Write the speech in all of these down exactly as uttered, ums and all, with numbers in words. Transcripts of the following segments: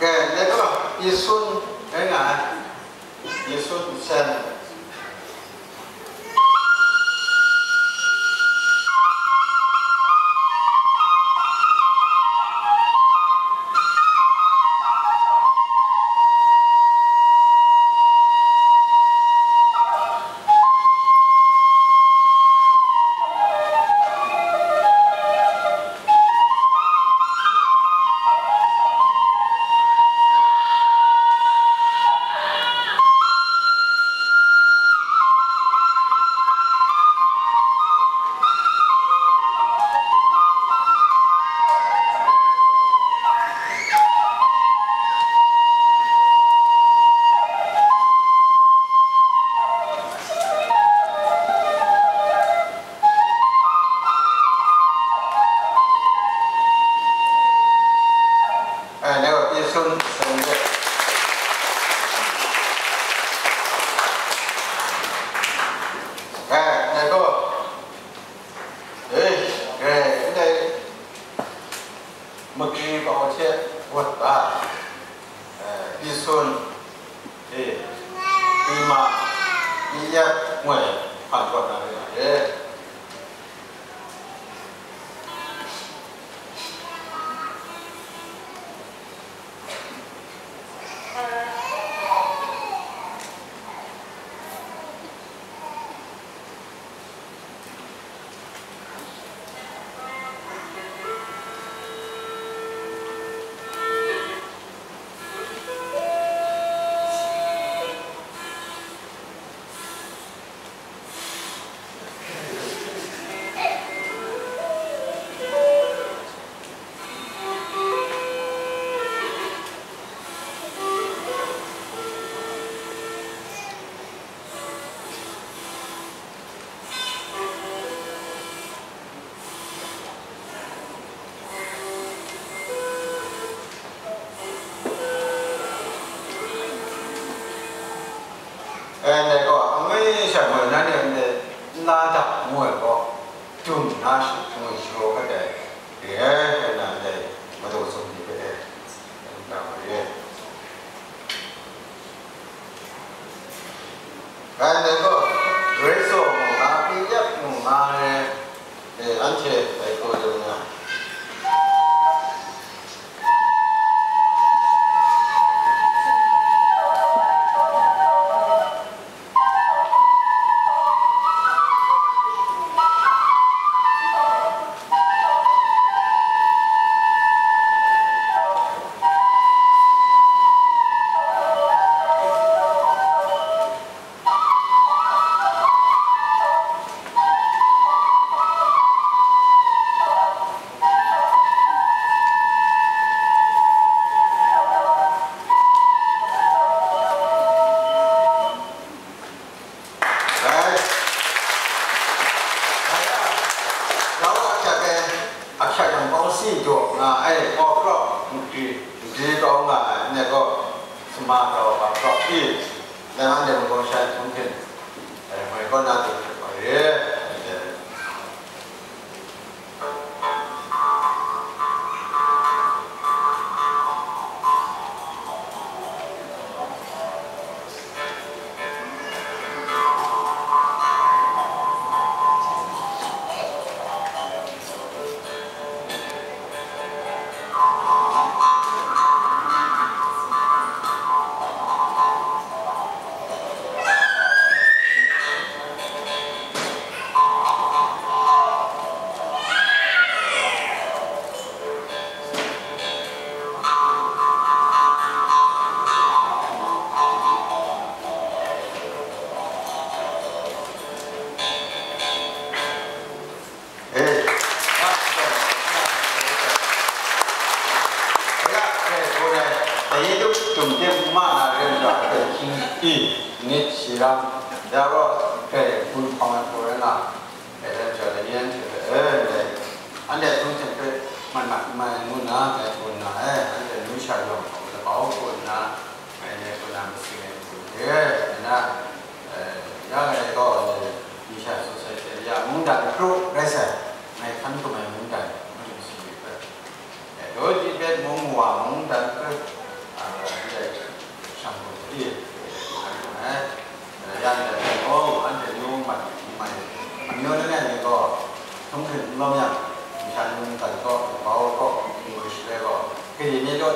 Ke, leko, Yesun, rai nga ai. Yesun nsen. Ai, nai wa pyi sun, sun de. Ai, nai gaw. Ei, grai ndai magri kau hte wat da, eh, pyi sun, eh, pyi ma, pyi yat ngoi hpan kawt na re ai. Ndai gaw, angwi sha moi na ni ndai nla dak ngu ai gaw, dum na shi, shingwi sharaw kat ai, re ai rai na ndai madaw sum ni hpe e, na ma re. Ngai ndai gaw, Grai Tsaw mung nga, Kring Yap mung nga re, e, anhte dai hku yu nga. Rai. Rai a, grau a hkyak e, a hkyak yang bawng si jaw nga ai, paw hkraw nkri, nkri kau nga ai, ane gaw, sama grau a hkraw pyi, nang anhte magawng shai hpung hpyen, e, moi kaw na du hte wa re, anhte. Nit shi ram, ya gaw, grai gun hpawng ai hku rai nga, e, rai jawt ai ni anhte hpe, e, ndai, anhte hpung hten hpe mat mat n mai ngu nna, ngai tsun na, e, anhte nu sha yawng hpawng labau hku nna, ngai ngai kaw na masing ai hku re ai nna, e, ya ngai gaw, e, Misha Society ya mungdan kru rai sai, ngai hkan hkrum ai mungdan, mungdan si hpe, e, Daw Tibet mung wa mungdan kru,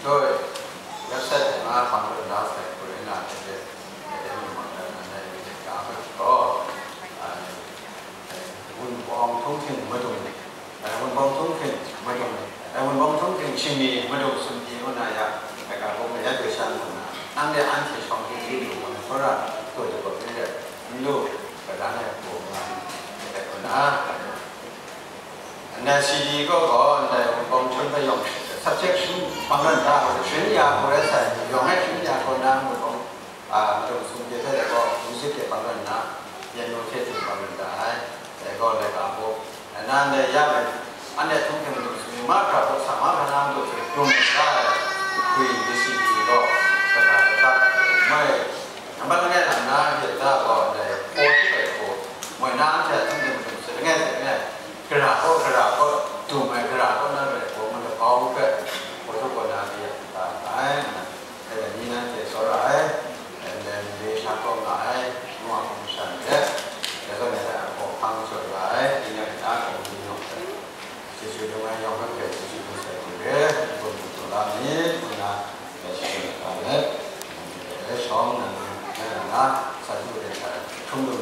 Doi, website hte nga hpang lu na sai hkoi na hte hte, hte hte mung mak na na na yu hte ga hpe gaw, a, Wunpawng htunghking madung, a, Wunpawng htunghking madung, a, Wunpawng htunghking shingni madung sumhpyi ngu na ya, a, ga hpung ya doi sha ngu na, nang de anhte shawng hte di lu ngu na, hkoi ra, doi doi gaw hpe n lu, ga dan ai hku nga, hte hte ngu na, Ndai C D kaw gaw, ndai Wunpawng Htunghking hpe yawng subjection bang ran da, sharin ya hku rai sai, yawng ai sharin ya hku na, Wunpawng, a, madung sumhpyi hte gaw, music hte bang ran na, piano hte tsun bang ran da ai, dai gaw, laika hpaw, na ndai ya ai, anhte htunghking madung sumhpyi mahkra hpaw sa mahkra na madung hte dum da ai, hkui di C D gaw, kata kata, mai, nambat langai lang na, hte da gaw, ndai hpaw hte bai hpaw, moi na anhte a htunghking madung sumhpyi langai hte langai, Gara kaw, gara kaw, dum ai gara kaw na rai gaw, ngu na bau hpe, hpaw htaw kaw na de ya da ai, ngu na, dai ni nanhte tsawra ai, dai ni sha kaw nga ai, nu a hpung shan de, dai zawn dai a hpaw hpang jaw ya ai, ni na na hpaw ni yawng hpe, Jesu lung ai yawng hpe hpe Jesu hpe sai hku re, n gun hku taw la mi, ngu na, dai shi hpe da let, dai shawng na, na, na, na, sa du de sa, hkrum lu